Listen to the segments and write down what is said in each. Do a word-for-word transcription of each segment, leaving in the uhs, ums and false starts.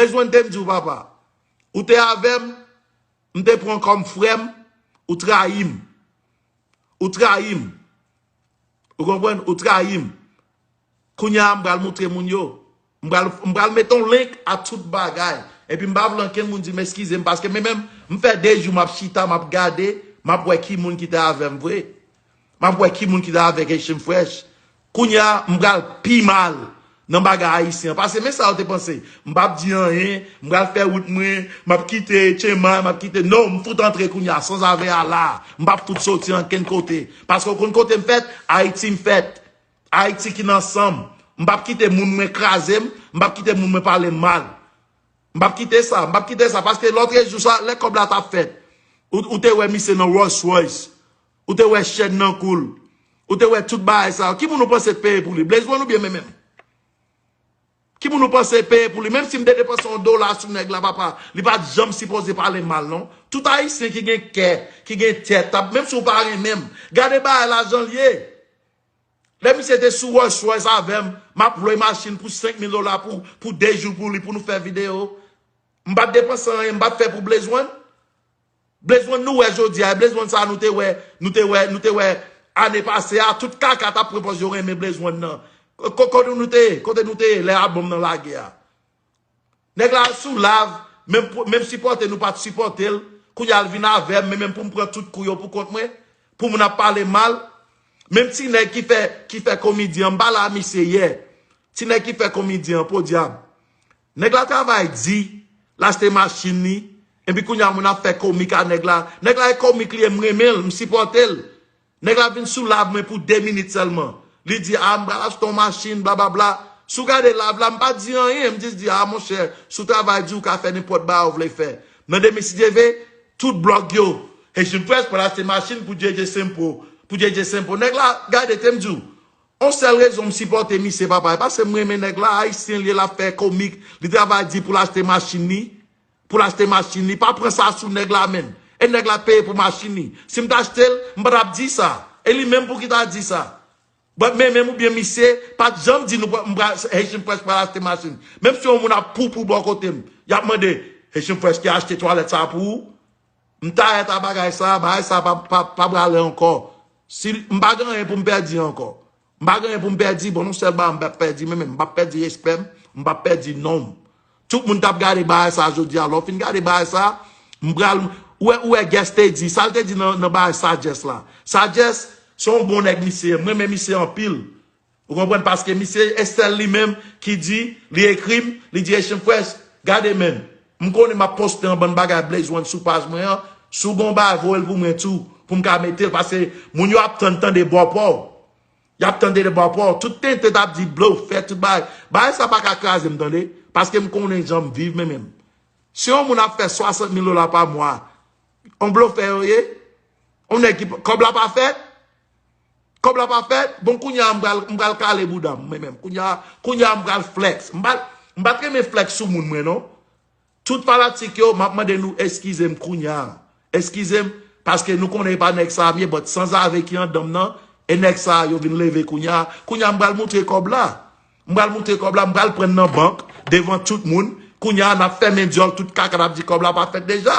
Blaze One te m di w, papa. Ou te avè m, m te pran kòm frè m, ou trayi m. Ou trayi m. Ou konprann? Ou trayi m. Kounye a, m pral moutre moun yo. M pral, m pral mete yon link a tout bagay. Epi m pa vle ankenn moun di m eskize m, paske men menm, m fè de jou m ap chita, m ap gade, m ap wè ki moun ki te avè m vre. M ap wè ki moun ki te avèk Haitian Fresh. Kounye a, m pral pi mal nan bagay ayisyen an. Paske men sa yo te panse. M p ap di anyen, m pral fè wout mwen, m ap kite Tchema, m ap kite. Non, m fout antre kounye a, sanzave a la. M p ap fout soti ankenn kote. Paske w konn kote m fèt, Ayiti m fèt. Ayiti ki nan san m. M p ap kite moun mwen kraze m, m p ap kite moun mwen pale m mal. M p ap kite sa, m p ap kite sa, paske lòtrejou sa, lè kòb la t ap fèt, ou, ou te wè misye nan Rolls Royce, ou te wè chèn nan kou l, ou te wè tout bagay sa yo. Ki moun ou panse t peye pou li? Blaze One oubyen men menm? Ki moun ou panse peye pou li? Menm si m te depanse yon dola sou nèg la, papa, li pa t janm sipoze pale m mal, non. Tout Ayisyen ki gen kè, ki gen tèt, ap, menm si w pa renmen m, gade bagay la jan l ye. Lè misye te sou Rolls Royce avè m, m ap lwe machin pou senk mil dola pou, pou de jou pou li, pou nou fè videyo. M pa t depanse anyen, m pa t fè pou Blaze One. Blaze One nou wè jodi a, Blaze One sa nou te wè, nou te wè, nou te wè ane pase a, tout kaka t ap pran pòz yo renmen Blaze One nan. Ko-, ko-, kote nou te ye? Kote nou te ye lè albòm nan lage a? Nèg la sou live, menm, pou- menm sipòte nou pa t sipòte l. Kounye a l vin avè m, men menm pou m pran tout kou yo pou kont mwen, pou moun ap pale mal. Menm ti nèg ki fè, ki fè komedyen an, m pale a misye yè. Ti nèg ki fè komedyen an, podyab. Nèg la travay di, l achte machin li, epi kounye a moun ap fè komik a nèg la. Nèg la e komik li ye, m renmen l, m sipòte l. Nèg la vin sou live mwen pou de minit sèlman. Li di, a, m pral achte yon machin, blablabla. Si w gade live la, m pa di anyen, m jis di, a, monchè, si w travay di, w ka fè nenpòt bagay w vle fè. Nan demen, si Dye ve, tout blòg yo, Haitian Fresh pral achte machin pou J J Sempo. Pou J J Sempo. Nèg la, gade, te m di w, yon sèl rezon m sipòte misye, papa, e paske m renmen nèg la, ayisyen l ye, l ap fè komik, li travay di pou l achte machin li, pou l achte machin li. Pa pran sa sou nèg la menm. E nèg la peye pou machin li. Si m t achte l, m pa t ap di sa. E li menm pou ki ta di sa. But men menm oubyen misye, pa t janm di nou pral- m pral- Haitian Fresh pral achte machin. Menm si yon moun ap poupou bò kote m, y ap mande, Haitian Fresh ki achte twalèt sa pou ou? M tayèt a bagay sa, bagay sa pa, pa, pa prale ankò. Si m pa gen anyen pou m pèdi ankò. M pa gen anyen pou m pèdi, bon, non sèl bagay m p ap pèdi, men, men m p ap pèdi respè m, m p ap pèdi non m. Tout moun t ap gade bagay sa jodi a. Lè w fin gade bagay sa, m pral, ou wè, ou wè Guess te di, sa l te di nan, nan bagay Sagesse la. Sagesse, se yon bon nèg misye ye, m renmen misye anpil. Ou konprann? Paske misye, e sèl li menm ki di, li ekri m, li di, Haitian Fresh, gade men, m konnen m ap poste yon bann bagay Blaze One sou paj mwen an, si w gen yon bagay, voye l pou mwen tou, pou m ka mete l, paske moun yo ap tann tande bò pa w. Y ap tande bò pa w. Tout tenten t ap di blofè, tout bagay. Bagay sa pa ka kraze m, tande, paske m konnen jan m viv, men menm. Si yon moun ap fè swasant mil dola pa mwa, yon blofè yo ye, yon nèg ki, kòb la pa fèt, kòb la pa fèt, bon, kounye a m pral, m pral kale bouda m, mwen menm. Kounye a, kounye a m pral flex. M pa, m pa t renmen flex sou moun mwen, non. Tout fanatik yo, m ap mande nou eskize m kounye a. Eskize m, paske nou konnen e pa nèg sa a m ye, but sanzave ki anndan m nan, e nèg sa a yo vin leve kounye a. Kounye a m pral moutre kòb la. M pral moutre kòb la, m pral pran nan bank, devan tout moun. Kounye a n ap fèmen dyòl tout kaka n ap di kòb la pa fèt deja.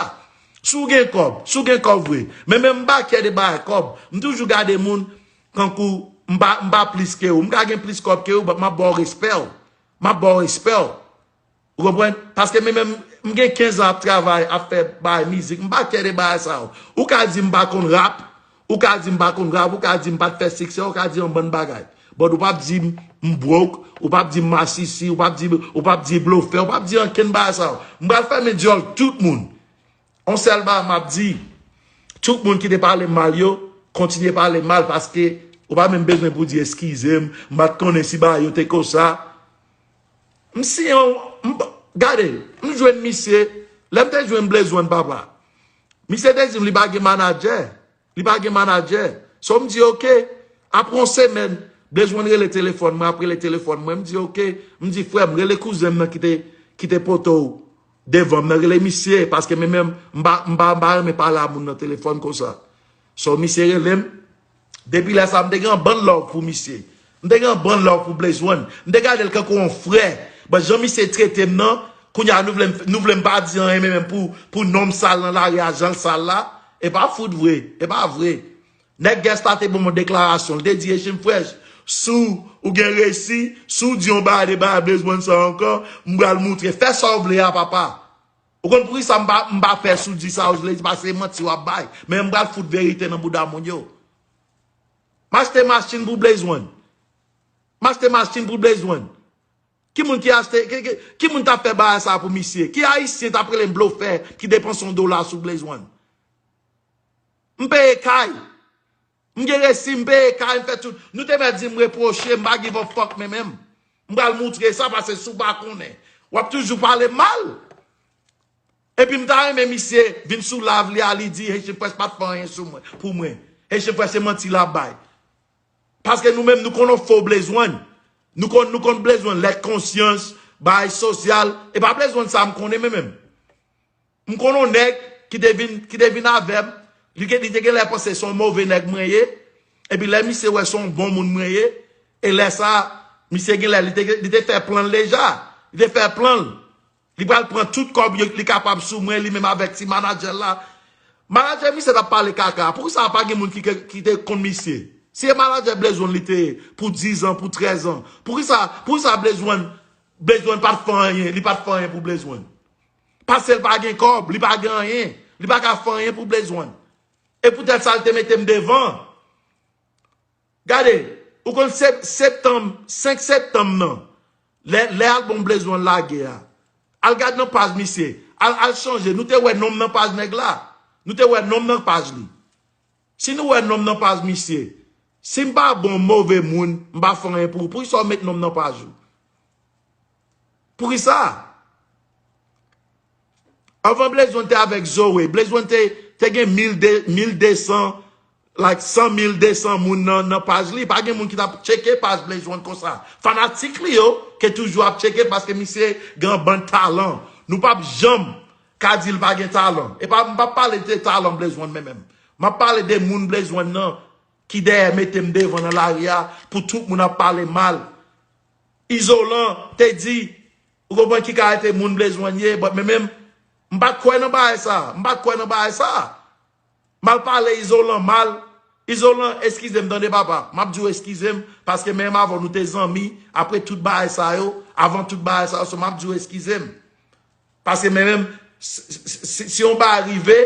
Si w gen kòb, si w gen kòb vre. Men menm m pa kè de bagay kòb. M toujou gade moun kankou m pa, m pa plis ke w. M ka gen plis kòb ke w, but m ap ba w respè w. M ap ba w respè w. Ou konprann? Paske men menm, m gen kenz an ap travay, ap fè bagay mizik. M pa kè de bagay sa yo. Ou ka di m pa konn rap, ou ka di m pa konn rap, ou ka di m pa t fè siksè, ou ka di yon bann bagay. But ou p ap di m, m broke, ou p ap di m masisi, ou p ap di, ou p ap di blofè, ou p ap di ankenn bagay sa yo. M pral fèmen dyòl tout moun. Yon sèl bagay m ap di, tout moun ki te pale m mal yo, kontinye pale m mal paske ou pa menm bezwen pou di eskize m, m pa t konnen si bagay yo te konsa. M siyen yon, m, gade, m jwenn misye, lè m te jwenn Blaze One papa, misye te di m li pa gen manadjè. Li pa gen manadjè. So m di, oke. Apre yon semèn, Blaze One rele telefòn mwen, ap rele telefòn mwen. M di, oke. M di, frè m, rele kouzen m nan ki te, ki te pote w devan m nan, rele misye, paske men menm, m pa, m pa, m pa renmen pale a moun nan telefòn konsa. So misye rele m. Depi lè sa, m te gen yon bann love pou misye. M te gen yon bann love pou Blaze One. M te gade l kankou yon frè. But jan misye trete m nan, Kounye a nou vle m, nou vle m pa di anyen menm pou, pou nonm sal nan lari a, jan l sal la. E pa fout vre, e pa vre. Nèg Guess la te ban m yon deklarasyon, l te di Haitian Fresh, si w gen resi, si w di yon bagay de bagay Blaze One sa ankò, m pral moutre. Fè sa w vle a, papa. Ou konn poukisa m pa, m pa pè si w di sa w vle di, paske se manti w ap bay. Men m pral fout verite nan bouda moun yo. M achte machin pou Blaze One. M achte machin pou Blaze One. Ki moun ki achte, ki, ki, ki moun t ap fè bagay sa pou misye? Ki ayisyen t ap rele m blofè ki depanse yon dola sou Blaze One? M peye kay. M gen resi, m peye kay, m fè tout. Nou te mèt di m repwoche, m pa give a fuck menm menm. M pral moutre sa, paske si w pa konnen, w ap toujou pale m mal. Epi m ta renmen misye vin sou live li a, li di Haitian Fresh pa t fè anyen sou mwen, pou mwen. Haitian Fresh se manti l ap bay. Paske nou menm, nou konn yon fo Blaze One. Nou konn, nou konn Blaze One, lèt konsyans, bagay sosyal. E pa Blaze One sa m konnen menm menm. M konn yon nèg ki te vin, ki te vin avè m. Li, te- li te gen lè panse se yon move nèg mwen ye. Epi lè misye wè se yon bon moun mwen ye. E lè sa, misye gen lè, li te, li te fè plan l deja. Li te fè plan l. Li pral pran tout kòb yo li kapab sou mwen, li menm avèk ti manadjè l la. Manadjè misye t ap pale kaka. Poukisa pa gen moun ki, ki, ki te konn misye? Si e manadjè Blaze One li te ye pou diz an, pou trèz an, poukisa, poukisa Blaze One, Blaze One pa t fè anyen, li pa t fè anyen pou Blaze One? Paske l pa gen kòb, li pa gen anyen, li pa ka fè anyen pou Blaze One. E poutèt sa l te mete m devan. Gade, ou konn se- septanm, senk septanm nan, lè, lè albòm Blaze One lage a, al gad nan paj misye, al, al chanje, nou te wè non m nan paj nèg la, nou te wè non m nan paj li. Si nou wè non m nan paj misye, si m pa bon, move moun, m pa fè anyen pou ou, poukisa w met non m nan paj ou? Poukisa? Anvan Blaze One te avèk Zoe, Blaze One te, te gen mil de, mil de san, like san mil de san moun nan, nan paj li. Pa gen moun ki t ap tcheke paj Blaze One konsa. Fanatik li yo ke toujou ap tcheke paske misye gen yon bann talan. Nou p ap janm ka di l pa gen talan. E pa, m p ap pale de talan Blaze One menm menm. M ap pale de moun Blaze One nan ki dèyè mete m devan nan lari a pou tout moun ap pale mal. Izolan te di, ou konprann ki kalite moun Blaze One ye, but men menm, m pa t kwè nan bagay sa, m pa t kwè nan bagay sa. M al pale Izolan mal, Izolan, eskize m tande papa, m ap di w eskize m, paske menm avè w nou te zanmi, apre tout bagay sa yo, avan tout bagay sa yo, so m ap di w eskize m. Paske men menm, si, si, si, si yon bagay rive,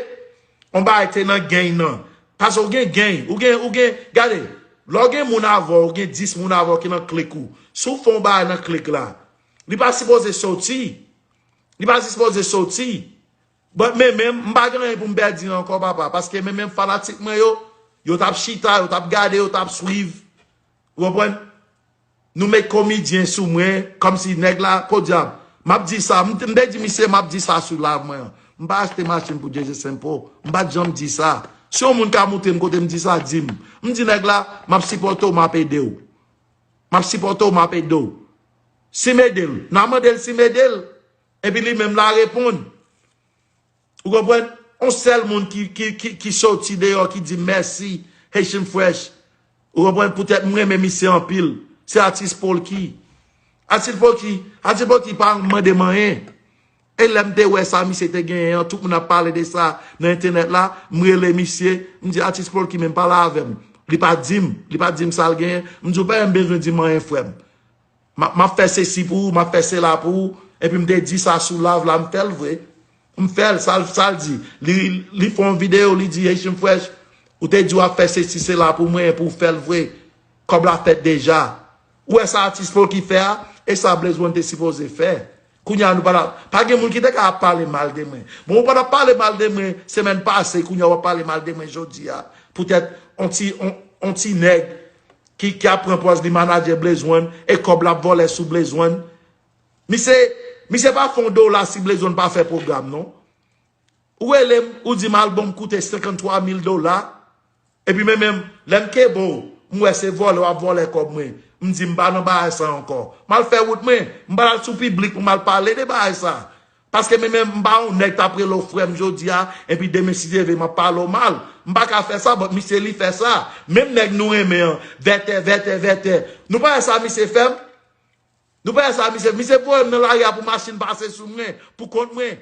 yon bagay te nan gang nan. Paske ou gen gang, ou gen, ou gen, gade, lè w gen moun avè w, ou gen dis moun avè w ki nan klik ou. Si w fè yon bagay nan klik la, li pa sipoze soti. Li pa sipoze soti. But men menm, m pa gen anyen pou m pèdi ankò, papa. Paske men menm fanatik mwen yo, yo t ap chita, yo t ap gade, yo t ap swiv. Ou konprann? Nou met komedyen sou mwen, kòmsi nèg la, podyab. M ap di sa, m, m te di misye, m ap di sa sou live mwen an. M pa achte machin pou J J Saint Paul. M pa t janm di sa. Si yon moun ka montre m kote m di sa, di m. M di nèg la, m ap sipòte w, m ap ede w. M ap sipòte w, m ap ede w. Si m ede l, n a mande l si m ede l. Epi li menm la reponn. Ou konprann? On sèl moun ki, ki, ki, ki soti deyò, ki di mèsi, Haitian Fresh. Ou konprann? Poutèt m renmen misye anpil. Se atis Polky. Atis Polky, atis Polky pa mande m anyen. E lè m te wè sa misye te genyen an, tout moun ap pale de sa nan entènèt la, m rele misye, m di atis Polky menm pale avè m. Li pa di m, li pa di m sa l genyen. M di ou pa menm bezwen di m anyen frè m. M ap, m ap fè sesi pou ou, m ap fè sela pou ou. Epi m te di sa sou live la, m fè l vre. M fè l, sa l, sa l di. Li, li fè yon videyo, li di, Haitian Fresh, ou te di w ap fè sesi sela pou mwen, epi w fè l vre. Kòb la fèt deja. Ou wè sa atis Polky fè a? E sa Blaze One te sipoze fè. Kounye a nou pa la, pa gen moun ki te ka ap pale mal de mwen. Bon, ou pa t ap pale mal de mwen semèn pase, kounye a w ap pale mal de mwen jodi a. Poutèt on ti, on, on ti nèg ki, ki ap pran pòz li manadjè Blaze One e kòb l ap vòlè sou Blaze One. Misye, misye pa fè yon dola si Blaze One pa fè pwogram, non. Ou rele m, ou di m albòm koute senkanntwa mil dola. Epi men menm, lè m kenbe w, m wè se vòlè w ap vòlè kòb mwen. M di m pa nan bagay sa ankò. M al fè wout mwen, m pa al sou piblik pou m al pale de bagay sa. Paske men menm, m pa yon nèg t ap rele w frè m jodi a, epi demen si Dye vle m ap pale w mal. M pa ka fè sa, but misye li fè sa. Menm nèg nou renmen an, vètè, vètè, vètè. Nou pa wè sa misye fè m? Nou pa wè sa, misye, misye voye m nan lari a pou machin pase sou mwen, pou kont mwen.